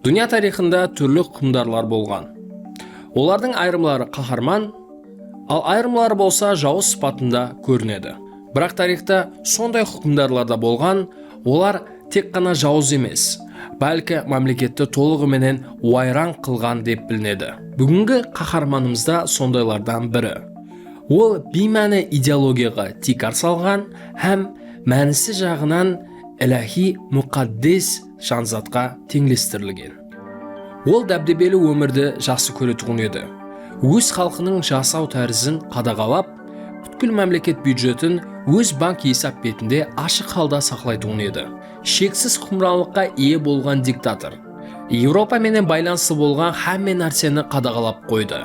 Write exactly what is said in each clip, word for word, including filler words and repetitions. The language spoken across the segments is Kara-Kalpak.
Dúnya tariyxında túrli húkimdarlar bolǵan. Olardıń ayırımları qaharman, al ayırımları bolsa jawız sıpatında kórinedi. Biraq tariyxta sonday húkimdarlar da bolǵan, olar tek ǵana jawız emes, bálki mámleketti tolıǵı menen wayran qılǵan dep bilinedi. Búgingi qaharmanımız da sondaylardan biri. Ol biymáni ideologiyaǵa tiykar salǵan hám mánisi jaǵınan iláhiy muqaddes janzatqa teńlestirilgen. Ol dábdebeli ómirdi jaqsı kóretuǵın edi. Óz xalqınıń jasaw tárizin qadaǵalap, pútkil mámleket byudjetin óz bank esap betinde ashıq halda saqlaytuǵın edi. Sheksiz húkimranlıqqa iye bolǵan diktator Evropa menen baylanıslı bolǵan hámme nárseni qadaǵalap qoydı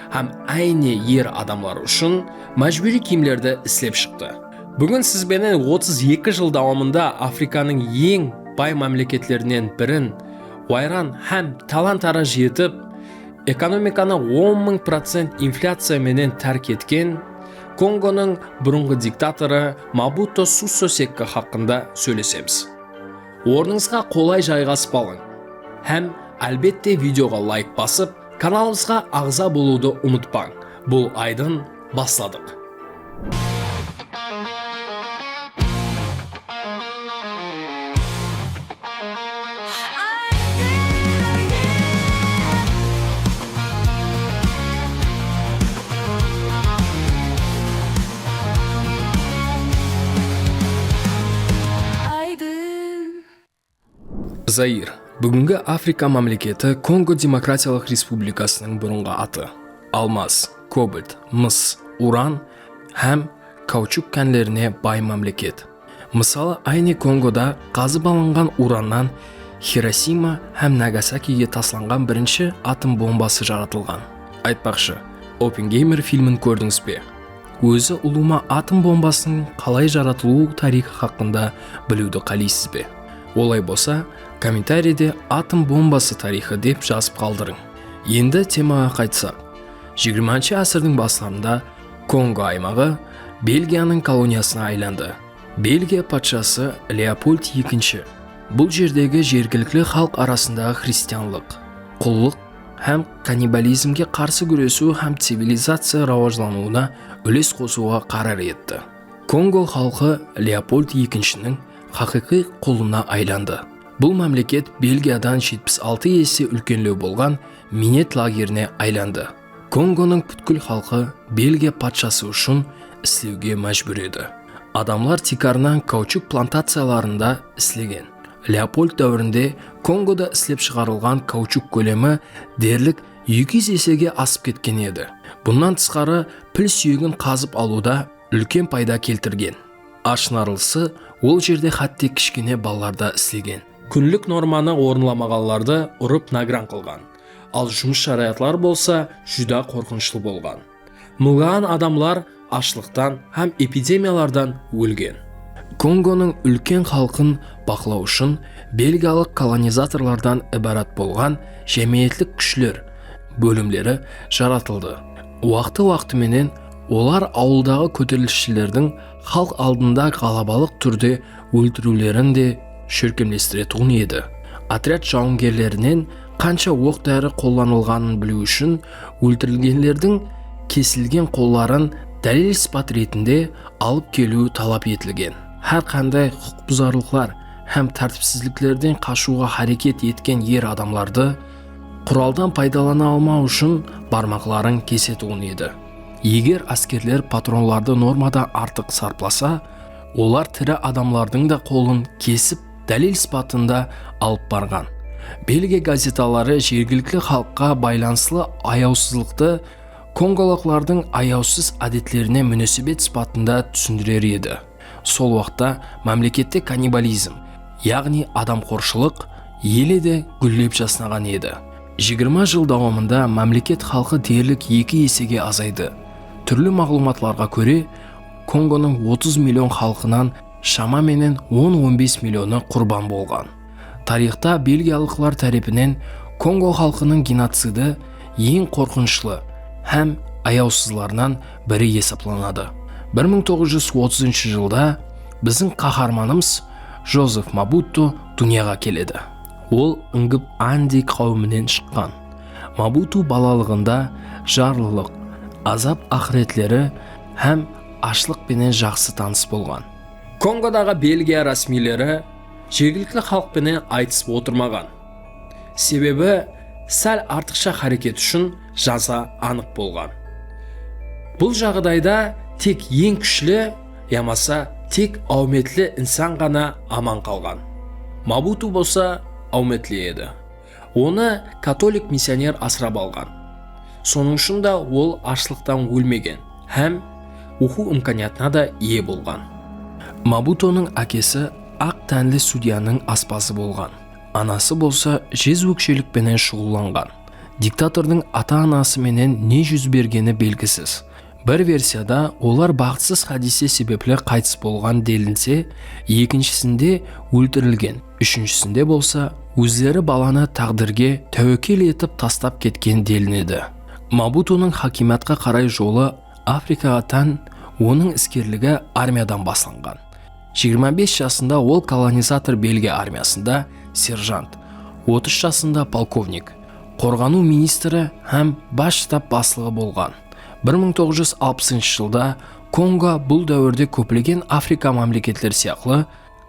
hám áyne er adamlar ushın májbúriy kiyimlerdi islep shıqtı. Búgin siz benen otız eki jıl dawamında Afrikanıń eń bay mámleketlerinen birin wayran hám talan-taraj etip, ekonomikanı on mıń procent inflyaciya menen tárk etken Kongonıń burınǵı diktatorı Mabuto Suso Seko haqqında sóylesemiz. Ornıńızǵa qolay jayǵasıp alıń hám, álbette, videoǵa layk basıp, kanalımızǵa aǵza bolıwdı umıtpań. Bul aydın, basladıq. Aydın. Zair, búgingi Afrika mámleketi Kongo Demokratiyalıq Respublikasınıń burınǵı atı. Almaz, kobalt, mıs, uran hám kauchuk kánlerine bay mámleket. Mısalı, áyne Kongoda qazıp alınǵan urannan Xirosima hám Nagasakige taslanǵan birinshi atom bombası jaratılǵan. Aytpaqshı, Oppengeymr filmin kórdińiz be? Ózi ulıwma atom bombasınıń qalay jaratılıw tariyxı haqqında biliwdi qáleysiz be? Olay bolsa, kommentariyde "Atom bombası tariyxı" dep jazıp qaldırıń. Endi temaǵa qaytsaq, jigirmanshı ásirdiń baslarında Kongo aymaǵı Belgiyanıń koloniyasına aylandı. Belgiya patshası Leopold ekinshi bul jerdegi jergilikli xalıq arasındaǵı xristianlıq, qullıq hám kannibalizmge qarsı gúresiw hám civilizaciya rawajlanıwına úles qosıwǵa qarar etti. Kongo xalqı Leopold ekinshiniń haqıyqıy qulına aylandı. Bul mámleket Belgiyadan jetpis altı ese úlkenlew bolǵan miynet lagerine aylandı. Kongonıń pútkil xalqı Belgiya patshası ushın islewge májbúr edi. Adamlar tiykarınan kauchuk plantaciyalarında islegen. Leopold dáwirinde Kongoda islep shıǵarılǵan kauchuk kólemi derlik eki júz esege asıp ketken edi. Bunnan tısqarı, pil súyegin qazıp alıwda úlken payda keltirgen. Ashınarlısı, ol jerde hátte kishkene balalar da islegen. Kúnlik normanı orınlamaǵanlardı urıp nagiran qılǵan, al jumıs sharayatları bolsa júdá qorqınıshlı bolǵan. Mıńlaǵan adamlar ashlıqtan hám epidemiyalardan ólgen. Kongonıń úlken xalqın baqlaw ushın belgiyalıq kolonizatorlardan ibarat bolǵan jámiyetlik kúshler bólimleri jaratıldı. Waqtı-waqtı menen olar awıldaǵı kóterilisshilerdiń xalıq aldında ǵalabalıq túrde óltiriwlerin de shólkemlestiretuǵın edi. Otryad jawıngerlerinen qansha oq-dári qollanılǵanın biliw ushın óltirilgenlerdiń kesilgen qolların dálil-ispat retinde alıp keliw talap etilgen. Hár qanday huqıqbuzarlıqlar hám tártipsizliklerden qashıwǵa háreket etken er adamlardı quraldan paydalana almaw ushın barmaqların kesetuǵın edi. Eger áskerler patronlardı normadan artıq sarplasa, olar tiri adamlardıń da qolın kesip, dálil-isbatında alıp barǵan. Belgiya gazetaları jergilikli xalıqqa baylanıslı ayawsızlıqtı kongolıqlardıń ayawsız ádetlerine múnásibet sıpatında túsindirer edi. Sol waqıtta mámlekette kannibalizm, yaǵnıy adamxorshılıq ele de gúllep jasnaǵan edi. Jigirma jıl dawamında mámleket xalqı derlik eki esege azaydı. Túrli maǵlıwmatlarǵa kóre, Kongonıń otız million xalqınan shama menen on-on bes millionı qurban bolǵan. Tariyxta belgiyalıqlar tárepinen Kongo xalqınıń genocidi eń qorqınıshlı hám ayawsızlarınan biri esaplanadı. Bir mıń toǵız júz otızınshı jılda biziń qaharmanımız Jozef Mabutto dúnyaǵa keledi. Ol Ngib Andi qáwiminen shıqqan. Mabutu balalıǵında jarlılıq, azap aqıretleri hám ashlıq penen jaqsı tanıs bolǵan. Kongodaǵı Belgiya rásmiyleri jergilikli xalıq penen aytısıp otırmaǵan. Sebebi sál artıqsha háreket ushın jaza anıq bolǵan. Bul jaǵdayda tek eń kúshli yamasa tek áwmetli insan ǵana aman qalǵan. Mabutu bolsa áwmetli edi. Onı katolik missioner asırap alǵan. Sonıń ushın da ol ashlıqtan ólmegen hám oqıw imkaniyatına da iye bolǵan. Mabutunıń ákesi aq tánli sudyanıń aspazı bolǵan. Anası bolsa jez ókshelik penen shuǵıllanǵan. Diktatordıń ata-anası menen ne júz bergeni belgisiz. Bir versiyada olar baxıtsız hádiyse sebepli qaytıs bolǵan delinse, ekinshisinde óltirilgen, úshinshisinde bolsa ózleri balanı táǵdirge táwekkel etip taslap ketken delinedi. Mabutunıń hákimiyatqa qaray jolı Afrikaǵa tán, onıń iskerligi armiyadan baslanǵan. Jigirma bes jasında ol kolonizator Belgiya armiyasında serjant, otız jasında polkovnik, qorǵanıw ministri hám bas shtab baslıǵı bolǵan. Bir mıń toǵız júz alpısınshı jılda Kongo bul dáwirde kóplegen Afrika mámleketleri sıyaqlı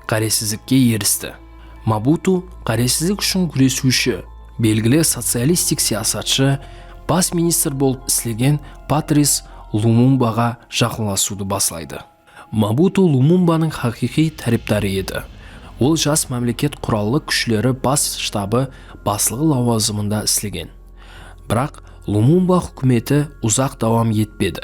ǵárezsizlikke eristi. Mabutu ǵárezsizlik ushın gúresiwshi, belgili socialistik siyasatshı, bas ministr bolıp islegen Patris Lumumbaǵa jaqınlasıwdı baslaydı. Mabutu Lumumbanıń haqıyqıy tárepdarı edi. Ol jas mámleket qurallı kúshleri bas shtabı baslıǵı lawazımında islegen. Biraq Lumumba húkimeti uzaq dawam etpedi.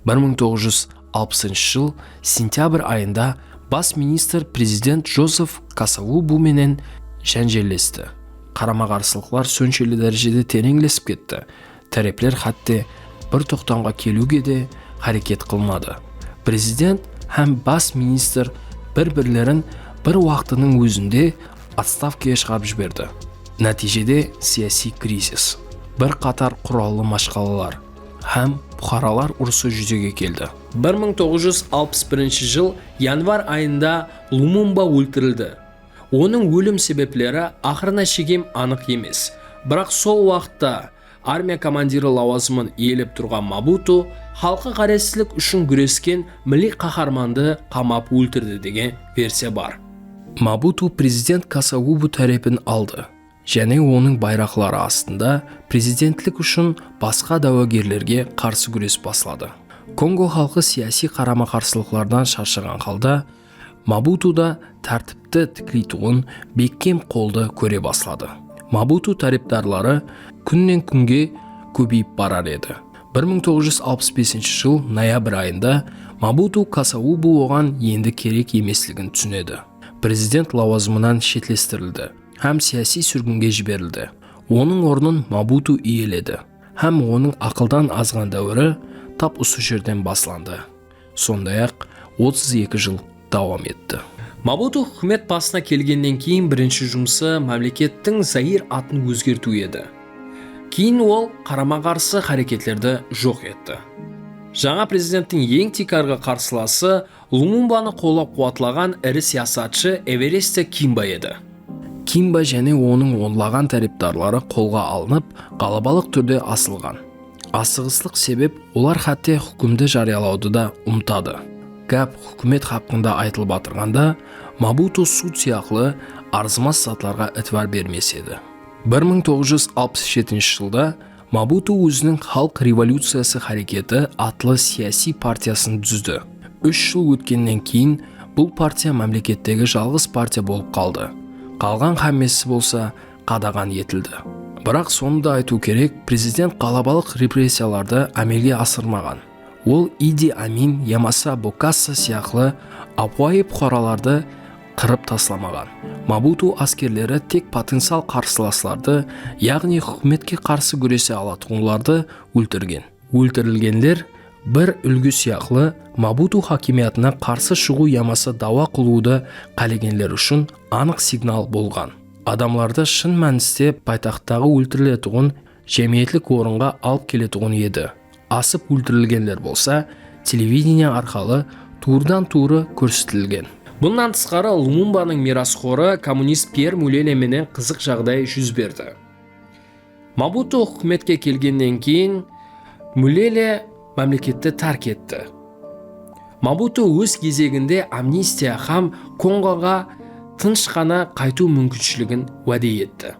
Bir mıń toǵız júz alpısınshı jıl sentyabr ayında bas ministr prezident Jozef Kasa-Vubu menen jánjellesti. Qarama-qarsılıqlar sonshelli dárejede tereńlesip ketti. Tárepler hátte bir toqtamǵa keliwge de háreket qılmadı. Prezident hám bas ministr bir-birlerin bir waqtınıń ózinde otstavkaǵa shıǵarıp jiberdi. Nátiyjede siyasiy krizis, bir qatar qurallı mashqalalar hám puqaralar urısı júzege keldi. Bir mıń toǵız júz alpıs birinshi jıl yanvar ayında Lumumba óltirildi. Onıń ólim sebepleri aqırına shekem anıq emes. Biraq sol waqıtta armiya komandiri lawazımın iyelep turǵan Mabutu xalqı ǵárezsizlik ushın gúresken milliy qaharmandı qamap óltirdi degen versiya bar. Mabutu prezident Kasa-Vubu tárepin aldı. Jáne onıń bayraqları astında prezidentlik ushın basqa dáwegerlerge qarsı gúres basladı. Kongo xalqı siyasiy qarama-qarsılıqlardan sharshaǵan halda Mabutuda tártipti tikleytuǵın bekkem qoldı kóre basladı. Mabutu tárepdarları kúnnen-kúnge kóbeyip barar edi. Bir mıń toǵız júz alpıs besinshi jıl noyabr ayında Mabutu Kasa-Vubu oǵan endi kerek emesligin túsinedi. Prezident lawazımınan shetlestirildi hám siyasiy súrginge jiberildi. Onıń ornın Mabutu iyeledi hám onıń aqıldan azǵan dáwiri tap usı jerden baslandı. Sonday-aq, otız eki jıl dawam etti. Mabutu húkimet basına kelgennen keyin birinshi jumısı mámlekettiń Zair atın ózgertiw edi. Keyin ol qarama-qarsı háreketlerdi joq etti. Jańa prezidenttiń eń tiykarǵı qarsılası Lumumbanı qollap-quwatlaǵan iri siyasatshı Evariste Kimba edi. Kimba jáne onıń onlaǵan tárepdarları qolǵa alınıp, ǵalabalıq túrde asılǵan. Asıǵıslıq sebep olar hátte húkimdi jarıyalawdı da umıtadı. Gáp húkimet haqqında aytılıp atırǵanda, Mabutu sud sıyaqlı arzımas zatlarǵa itibar bermes edi. Bir mıń toǵız júz alpıs jetinshi jılda Mabutu óziniń Xalıq revolyuciyası háreketi atlı siyasiy partiyasın dúzdi. Úsh jıl ótkennen keyin bul partiya mámlekettegi jalǵız partiya bolıp qaldı. Qalǵan hámmesi bolsa qadaǵan etildi. Biraq sonı da aytıw kerek, prezident ǵalabalıq repressiyalardı ámelge asırmaǵan. Ol Idi Amin yamasa Bokassa sıyaqlı ápiwayı puqaralardı qırıp taslamaǵan. Mabutu áskerleri tek potencial qarsılaslardı, yaǵnıy húkimetke qarsı gúrese alatuǵınlardı óltirgen. Óltirilgenler bir úlgi sıyaqlı Mabutu hákimiyatına qarsı shıǵıw yamasa dawa qılıwdı qálegenler ushın anıq signal bolǵan. Adamlardı shın mániste paytaxttaǵı óltiriletuǵın jámiyetlik orınǵa alıp keletuǵın edi. Asıp óltirilgenler bolsa televidenie arqalı tuwrıdan-tuwrı kórsetilgen. Bunnan tısqarı, Lumumbanıń mirasxorı kommunist Pyer Mulele menen qızıq jaǵday júz berdi. Mabutu húkimetke kelgennen keyin Mulele mámleketti tárk etti. Mabutu óz gezeginde amnistiya hám Kongoǵa tınısh ǵana qaytıw múmkinshiligin wáde etti.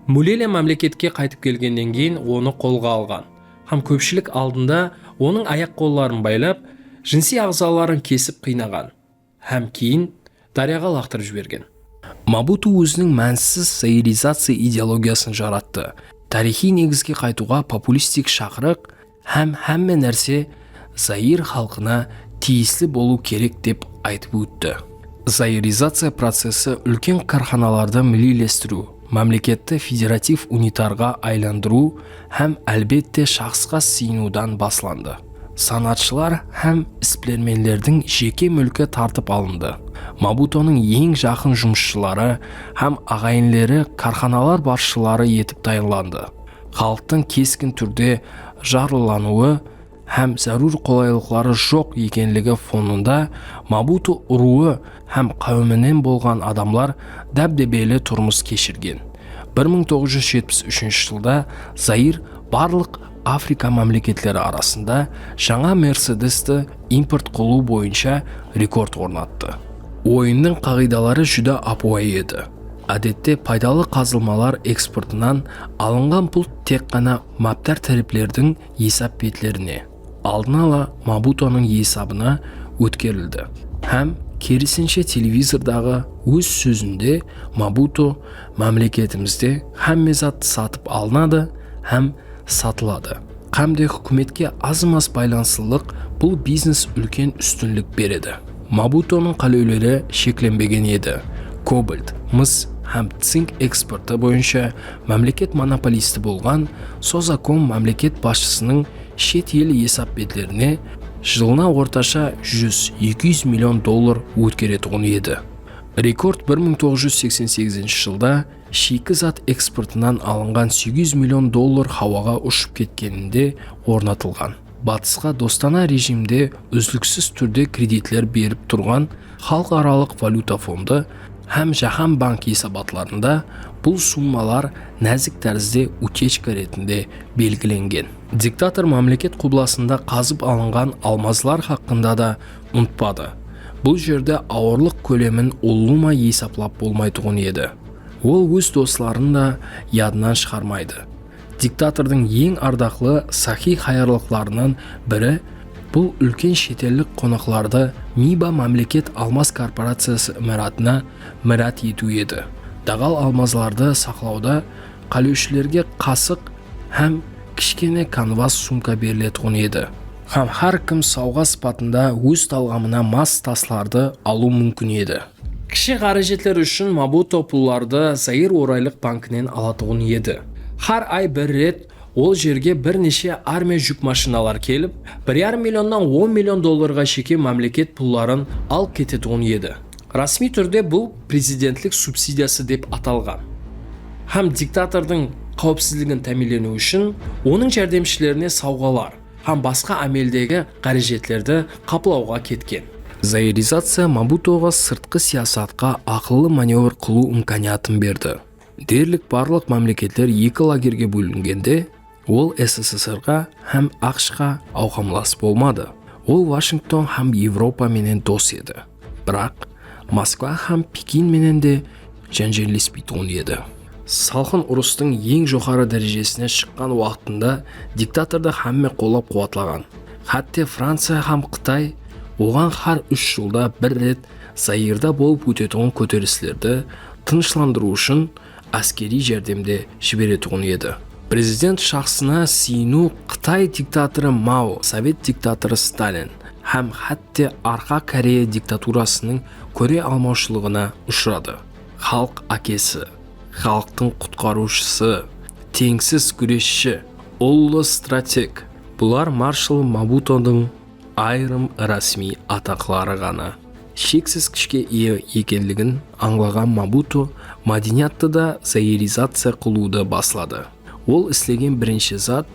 Mulele mámleketke qaytıp kelgennen keyin onı qolǵa alǵan hám kópshilik aldında onıń ayaq-qolların baylap, jınısıy aǵzaların kesip qıynaǵan hám keyin dáryaǵa laqtırıp jibergen. Mabutu óziniń mánisiz zairizaciya ideologiyasın jarattı. Tariyxıy negizge qaytıwǵa populistik shaqırıq hám hámme nárse Zair xalqına tiyisli bolıw kerek dep aytıp ótti. Zairizaciya procesi úlken kárxanalardı milliylestiriw, mámleketti federativ unitarǵa aylandırıw hám, álbette, shaxsqa sıyınıwdan baslandı. Sanatshılar hám isbilermenlerdiń jeke múlki tartıp alındı. Mabutonıń eń jaqın jumısshıları hám aǵayinleri kárxanalar basshıları etip tayınlandı. Xalıqtıń keskin túrde jarlılanıwı hám zárúr qolaylıqları joq ekenligi fonında Mabutu urıwı hám qáwiminen bolǵan adamlar dábdebeli turmıs keshirgen. Bir mıń toǵız júz jetpis úshinshi jılda Zair barlıq Afrika mámleketleri arasında jańa Mersedesti import qılıw boyınsha rekord ornattı. Oyınnıń qaǵıydaları júdá ápiwayı edi. Ádette, paydalı qazılmalar eksportınan alınǵan pul tek ǵana mápdar táreplerdiń esap betlerine, aldın ala Mabutonıń esabına ótkerildi. Hám, kerisinshe, televizordaǵı óz sózinde Mabuto mámleketimizde hámme zat satıp alınadı hám satıladı. Hám de húkimetke azmaz baylanıslılıq bul biznes úlken ústinlik beredi. Mabutonıń qálewleri sheklenbegen edi. Kobalt, mıs hám cink eksportı boyınsha mámleket monopolisti bolǵan Sozacom mámleket basshısınıń shet el esap betlerine jılına ortasha júz, eki júz million dollar ótkeretuǵın edi. Rekord bir mıń toǵız júz seksen segizinshi jılda shiyki zat eksportınan alınǵan segiz júz million dollar hawaǵa ushıp ketkeninde ornatılǵan. Batısqa dostana rejimde úzliksiz túrde kreditler berip turǵan Xalıqaralıq valyuta fondı hám Jáhán bank esabatlarında bul summalar názik tárizde utechka retinde belgilengen. Diktator mámleket qublasında qazıp alınǵan almazlar haqqında da umıtpadı. Bul jerde awırlıq kólemin ulıwma esaplap bolmaytuǵın edi. Ol óz dosların da yadınan shıǵarmaydı. Diktatordıń eń ardaqlı saxıy hayarlıqlarınan biri bul úlken shet ellik qonaqlardı Miba mámleket almaz korporaciyası imaratına mirát etiw edi. Daǵal almazlardı saqlawda qálewshilerge qasıq hám kishkene kanvas sumka beriletuǵın edi. Hám hár kim sawǵa sıpatında óz talǵamına mas taslardı alıw múmkin edi. Kishi ǵárejetler ushın Mabuto pullardı Zair Oraylıq bankinen alatuǵın edi. Hár ay bir ret ol jerge bir neshe armiya júk mashinalar kelip, bir yarım millionnan on million dollarǵa shekem mámleket pulların alıp ketetuǵın edi. Rasmiy túrde bul prezidentlik subsidiyası dep atalǵan. Hám diktatordıń qáwipsizligin támiyinleniw ushın onıń járdemshilerine sawǵalar hám basqa ámeldegi ǵárejetlerdi qaplawǵa ketken. Zairizaciya Mabutoǵa sırtqı siyasatqa aqıllı manevr qılıw imkaniyatın berdi. Derlik barlıq mámleketler eki lagerge bólingende, ol S S S Rǵa hám AQShqa awqamlas bolmadı. Ol Washington hám Evropa menen dos edi. Biraq Moskva hám Pekin menen de jánjellespeytuǵın edi. Salqın urıstıń eń joqarı dárejesine shıqqan waqtında diktatordı hámme qollap-quwatlaǵan. Hátte Franciya hám Qıtay oǵan hár úsh jılda bir ret Zairda bolıp ótetuǵın kóterislerdi tınıshlandırıw ushın áskeriy járdemde jiberetuǵın edi. Prezident shaxsına sıyınıw Qıtay diktatorı Mao, Sovet diktatorı Stalin hám hátte Arqa Koreya diktaturasınıń kóre almawshılıǵına ushıradı. Xalıq ákesi, xalıqtıń qutqarıwshısı, teńsiz gúresshi, ullı strateg. Bular marshal Mabutonıń ayırım rásmiy ataqları ǵana. Sheksiz kúshke iye ekenligin ańlaǵan Mabuto mádeniyattı da zairizaciya qılıwdı basladı. Ol islegen birinshi zat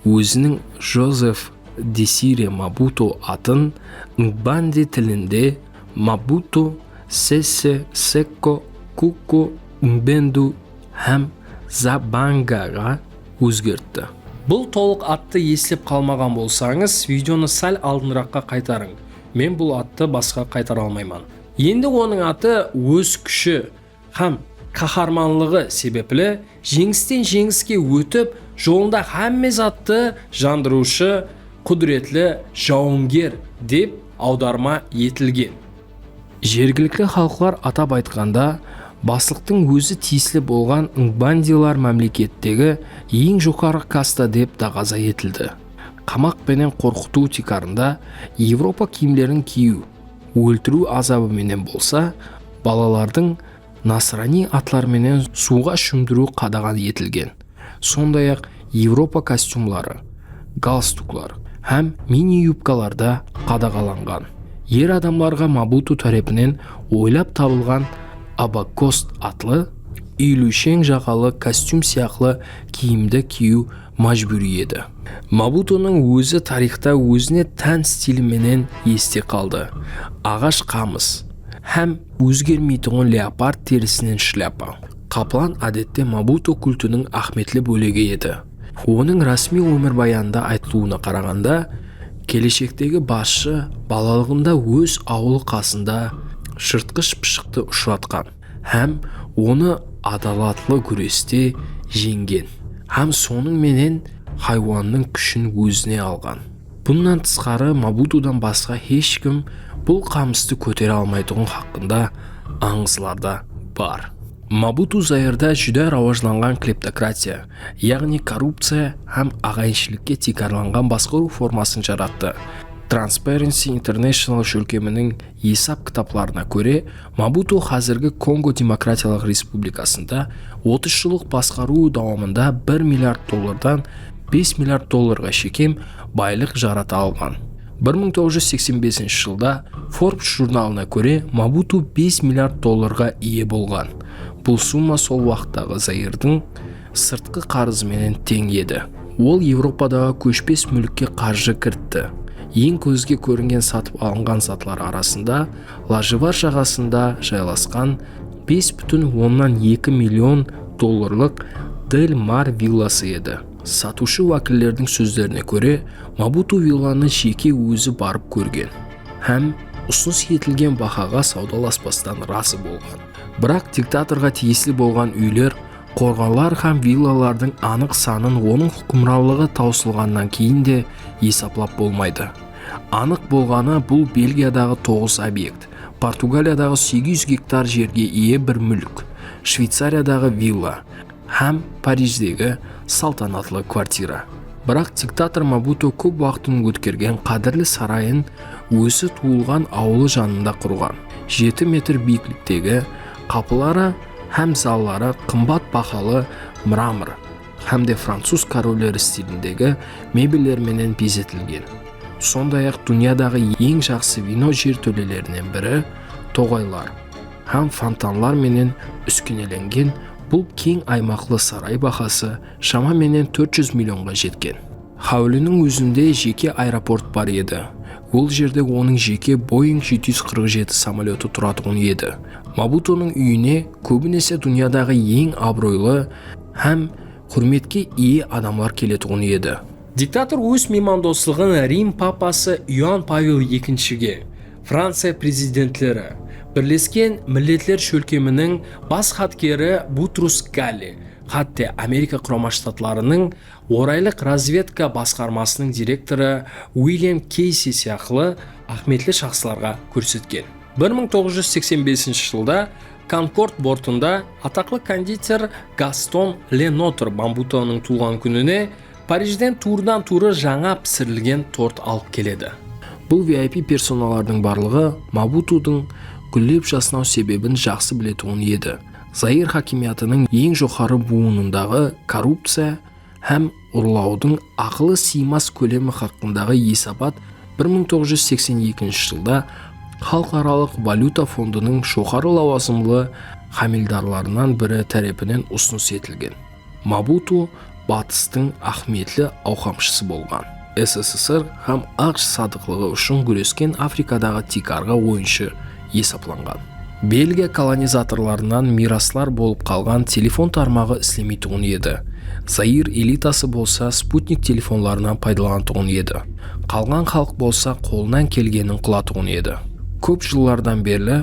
óziniń Jozef Desire Mabuto atın ngbandi tilinde Mabuto Sese Seko Kuku Mbendu hám Zabangaǵa ózgertti. Bul tolıq attı eslep qalmaǵan bolsańız, videonı sál aldınıraqqa qaytarıń. Men bul attı basqa qaytara almayman. Endi onıń atı óz kúshi hám qaharmanlıǵı sebepli jeńisten jeńiske ótip, jolında hámme zattı jandırıwshı qúdiretli jawınger dep awdarma etilgen. Jergilikli xalıqlar, atap aytqanda, baslıqtıń ózi tiyisli bolǵan ngbandilar mámlekettegi eń joqarı kasta dep daǵaza etildi. Qamaq penen qorqıtıw tiykarında Evropa kiyimlerin kiyiw, óltiriw azabı menen bolsa, balalardıń nasraniy atlar menen suwǵa shúmdiriw qadaǵan etilgen. Sonday-aq, Evropa kostyumları, galstuklar hám mini-yubkalar da qadaǵalanǵan. Er adamlarǵa Mabutu tárepinen oylap tabılǵan abakost atlı, iyiliwsheń jaǵalı kostyum sıyaqlı kiyimdi kiyiw májbúriy edi. Mabutunıń ózi tariyxta ózine tán stili menen este qaldı. Aǵash qamıs hám ózgermeytuǵın leopard terisinen shlyapa. Qaplan, ádette, Mabutu kultiniń áhmiyetli bólegi edi. Onıń rásmiy ómirbayanında aytılıwına qaraǵanda, keleshektegi basshı balalıǵında óz awılı qasında jırtqısh pıshıqtı ushıratqan hám onı adalatlı gúreste jeńgen hám sonıń menen haywannıń kúshin ózine alǵan. Bunnan tısqarı, Mabutudan basqa hesh kim bul qamıstı kótere almaytuǵın haqqında ańızlar da bar. Mabutu Zairda júdá rawajlanǵan kleptokratiya, yaǵnıy korrupciya hám aǵayinshilikке tiykarlanǵan basqarıw formasın jarattı. Transparency International shólkeminiń esap kitaplarına kóre, Mabutu házirgi Kongo Demokratiyalıq Respublikasında otız jıllıq basqarıw dawamında bir milliard dollardan bes milliard dollarǵa shekem baylıq jarata alǵan. Bir mıń toǵız júz seksen besinshi jılda Forbes jurnalına kóre, Mabutu bes milliard dollarǵa iye bolǵan. Bul summa sol waqıttaǵı Zairdiń sırtqı qarızı menen teń edi. Ol Evropadaǵı kóshpes múlkke qarjı kiritti. Eń kózge kóringen satıp alınǵan zatlar arasında Lajivar jaǵasında jaylasqan bes pútin onnan eki million dollarlıq Del Mar villası edi. Satıwshı wákillerdiń sózlerine kóre, Mabutu villanı jeke ózi barıp kórgen hám usınıs etilgen bahaǵa sawdalaspastan razı bolǵan. Biraq diktatorǵa tiyisli bolǵan úyler, qorǵanlar hám villalardıń anıq sanın onıń húkimranlıǵı tawsılǵannan keyin de esaplap bolmaydı. Anıq bolǵanı, bul Belgiyadaǵı toǵız obyekt, Portugaliyadaǵı segiz júz gektar jerge iye bir múlk, Shveycariyadaǵı villa hám Parijdegi saltanatlı kvartira. Biraq diktator Mabutu kóp waqtın ótkergen qádirli sarayın ózi tuwılǵan awılı janında qurǵan. Jeti metr biyikliktegi qapıları hám zalları qımbat bahalı mramor hám de francuz korolleri stilindegi mebeller menen bezetilgen. Sonday-aq, dúnyadaǵı eń jaqsı vino jertólelerinen biri, toǵaylar hám fontanlar menen úskenelengen bul keń aymaqlı saray bahası shama menen tórt júz millionǵa jetken. Háwliniń ózinde jeke aeroport bar edi. Ol jerde onıń jeke Boeing jeti júz qırq jeti samolyotı turatuǵın edi. Mabutunıń úyine kóbinese dúnyadaǵı eń abıroylı hám húrmetke iye adamlar keletuǵın edi. Diktator óz miymandoslıǵın Rim papası Ioan Pavel ekinshige, Franciya prezidentleri, Birlesken Milletler Shólkeminiń bas xatkeri Butrus Galli, hátte Amerika Qurama Shtatlarınıń Oraylıq razvedka basqarmasınıń direktorı William Keysi sıyaqlı áhmiyetli shaxslarǵa kórsetken. Bir mıń toǵız júz seksen besinshi jılda Konkord bortında ataqlı konditer Gaston Lenotr Mabutunıń tuwılǵan kúnine Parijden tuwrıdan-tuwrı jańa pisirilgen tort alıp keledi. Bul VIP personalardıń barlıǵı Mabutudıń gúllep jasnaw sebebin jaqsı biletuǵın edi. Zair hákimiyatınıń eń joqarı buwınındaǵı korrupciya hám urlawdıń aqılı sıymas kólemi haqqındaǵı esapat bir mıń toǵız júz seksen ekinshi jılda Xalıqaralıq valyuta fondınıń joqarı lawazımlı hámiydarlarınan biri tárepinen usınıs etilgen. Mabutu Batıstıń áhmiyetli awqamshısı bolǵan, SSSR hám AQSh sadıqlıǵı ushın gúresken Afrikadaǵı tiykarǵı oyınshı esaplanǵan. Belgiya kolonizatorlarınan miyraslar bolıp qalǵan telefon tarmaǵı islemeytuǵın edi. Zair elitası bolsa sputnik telefonlarınan paydalanatuǵın edi. Qalǵan xalıq bolsa qolınan kelgenin qılatuǵın edi. Kóp jıllardan berli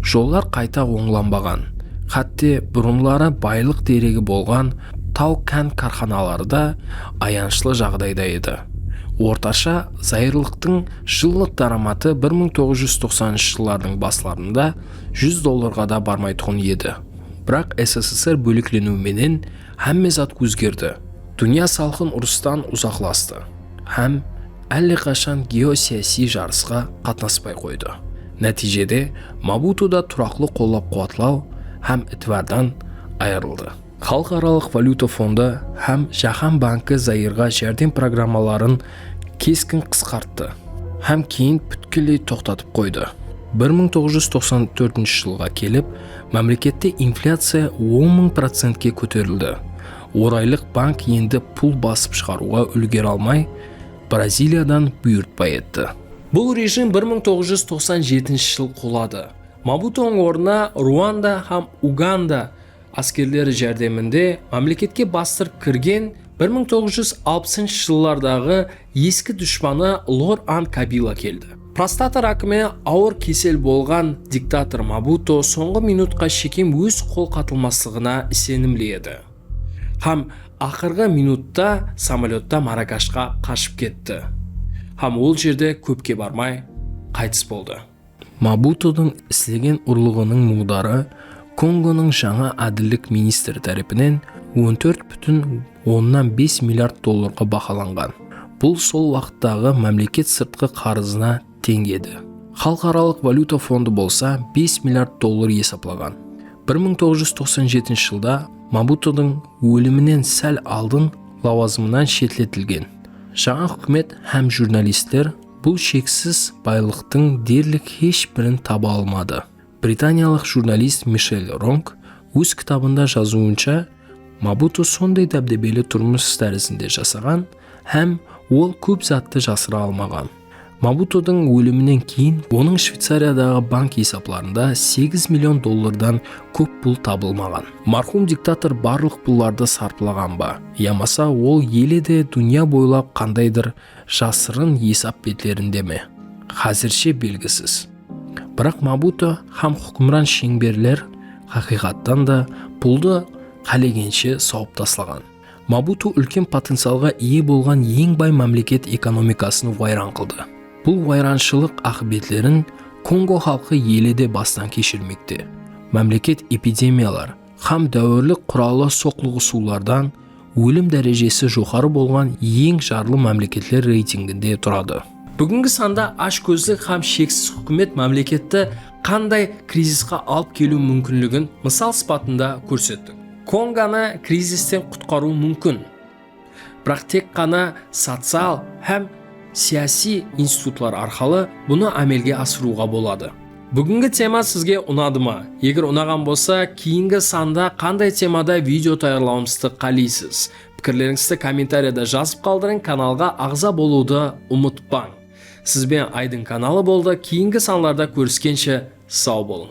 jollar qayta ońlanbaǵan, hátte burınları baylıq deregi bolǵan taw-kán kárxanaları da ayanıshlı jaǵdayda edi. Ortasha zairlıqtıń jıllıq dáramatı bir mıń toǵız júz toqsanınshı jıllardıń baslarında júz dollarǵa da barmaytuǵın edi. Biraq S S S R bólekleniwi menen hámme zat ózgerdi. Dúnya Salqın urıstan uzaqlastı hám álleqashan geosiyasiy jarısqa qatnaspay qoydı. Nátiyjede Mabuto da turaqlı qollap-quwatlaw hám itibardan ayırıldı. Xalıqaralıq valyuta fondı hám Jáhán banki Zairǵa járdem programmaların keskin qısqarttı hám keyin pútkilley toqtatıp qoydı. Bir mıń toǵız júz toqsan tórtinshi jılǵa kelip, mámlekette inflyaciya on mıń procentke kóterildi. Oraylıq bank endi pul basıp shıǵarıwǵa úlgere almay, Braziliyadan buyırtpa etti. Bul rejim bir mıń toǵız júz toqsan jetinshi jıl quladı. Mabutonıń ornına Ruanda hám Uganda áskerleri járdeminde mámleketke bastırıp kirgen bir mıń toǵız júz alpısınshı jıllardaǵı eski dushpanı Laurent Kabila keldi. Prostata rakı menen awır kesel bolǵan diktator Mabuto sońǵı minutqa shekem óz qol qatılmaslıǵına isenimli edi. Hám aqırǵı minutta samolyotta Marakashqa qashıp ketti. Hám ol jerde kópke barmay qaytıs boldı. Mabutodıń islegen urlıǵınıń muǵdarı Kongonıń jańa ádillik ministri tárepinen on tórt pútin onnan bes milliard dollarǵa bahalanǵan. Bul sol waqıttaǵı mámleket sırtqı qarızına teń edi. Xalıqaralıq valyuta fondı bolsa bes milliard dollar esaplaǵan. Bir mıń toǵız júz toqsan jetinshi jılda Mabutodıń óliminen sál aldın lawazımınan shetletilgen. Jańa húkimet hám jurnalistler bul sheksiz baylıqtıń derlik hesh birin taba almadı. Britaniyalıq jurnalist Mishel Ronk óz kitabında jazıwınsha, Mabuto sonday dábdebeli turmıs tárizinde jasaǵan hám ol kóp zattı jasıra almaǵan. Mabutodıń óliminen keyin onıń Shveycariyadaǵı bank esaplarında segiz million dollardan kóp pul tabılmaǵan. Marhum diktator barlıq pullardı sarplaǵan ba, yamasa ol ele de dúnya boylap qandaydır jasırın esap betlerinde me? Házirshe belgisiz. Biraq Mabuto hám húkimran sheńberler haqıyqattan da puldı qálegenshe sawıp taslaǵan. Mabuto úlken potencialǵa iye bolǵan eń bay mámleket ekonomikasın wayran qıldı. Bul wayranshılıq aqıbetlerin Kongo xalqı ele de bastan keshirmekte. Mámleket epidemiyalar hám dáwirlik quralı soqlıǵısıwlardan ólim dárejesi joqarı bolǵan eń jarlı mámleketler reytinginde turadı. Búgingi sanda ashkózlik hám sheksiz húkimet mámleketti qanday krizisqa alıp keliw múmkinligin mısal sıpatında kórsettik. Konganı krizisten qutqarıw múmkin. Biraq tek ǵana social hám siyasiy institutlar arqalı bunı ámelge asırıwǵa boladı. Búgingi tema sizge unadı ma? Eger unaǵan bolsa, keyingi sanda qanday temada video tayarlawımızdı qáleysiz? Pikirlerińizdi kommentariyada jazıp qaldırıń, kanalǵa aǵza bolıwdı umıtpań. Siz benen Aydın kanalı boldı. Keyingi sanlarda kóriskenshe, saw bolıń!